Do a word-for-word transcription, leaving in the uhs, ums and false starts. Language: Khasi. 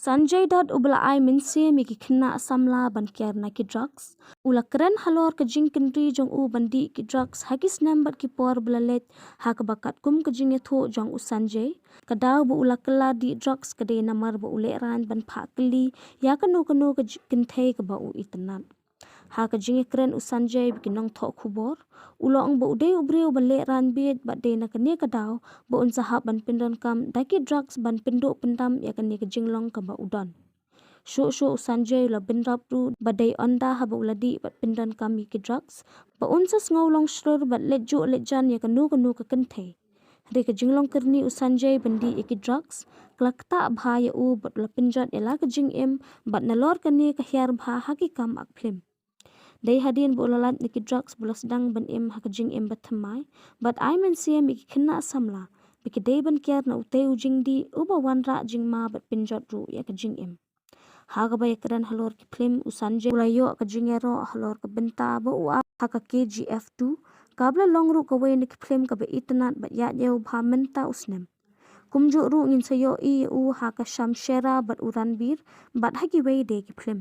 Sanjay Dutt uba la ai mynsiem ïa ki khynnah samla ban kiar na ki drugs, u la kren halor ka jingkynri jong u ban dih ki drugs ha ki snem bad ki por ba la leit, ha kaba katkum ka jingïathuh jong u Sanjay, ka daw ba u la kylla dih drugs ka dei namar ba u lehraiñ ban phah kylli ïa kano kano ka kynthei kaba u itynnad. Ha ka jingïakren u Sanjay bad ki nongthoh khubor, u la ong ba u dei u briew ba lehraiñ beit bad dei na kane ka daw ba un sa hap ban pyndonkam da ki drugs ban pynduh pyndam ïa kane ka jinglong kaba u don. Shuh shuh u Sanjay u la bynrap ruh ba dei ynda haba u la dih bad pyndonkam ïa ki drugs ba un sa sngew long shlur bad leit juh leit jan ïa kano kano ka kynthei. Hynrei ka jinglong kyrni u Sanjay ban dih ïa ki drugs ka la ktah bha ïa u bad u la pynjot ïa la ka jingim bad nalor kane ka hiar bha ha ki kam act phlim. Dei hadien ba u la lait na ki drugs ba u la sdang ban im ha ka jingim bathymmai bad ai mynsiem ïa ki khynnah samla ba ki dei ban kiar na utei u jingdih uba wanrah jingma bad pynjot ruh ïa ka jingim. Ha kaba ïakren halor ki phlim u Sanjay u la ïoh ka jingïaroh halor ka bynta ba u ap ha ka K G F two, kaba la long ruh kawei na ki phlim kaba itynnad bad ïaid ïew bha mynta u snem. Kumjuh ruh ngin sa ïohi ïa u ha ka Shamshera bad u Ranbir bad ha kiwei de ki phlim.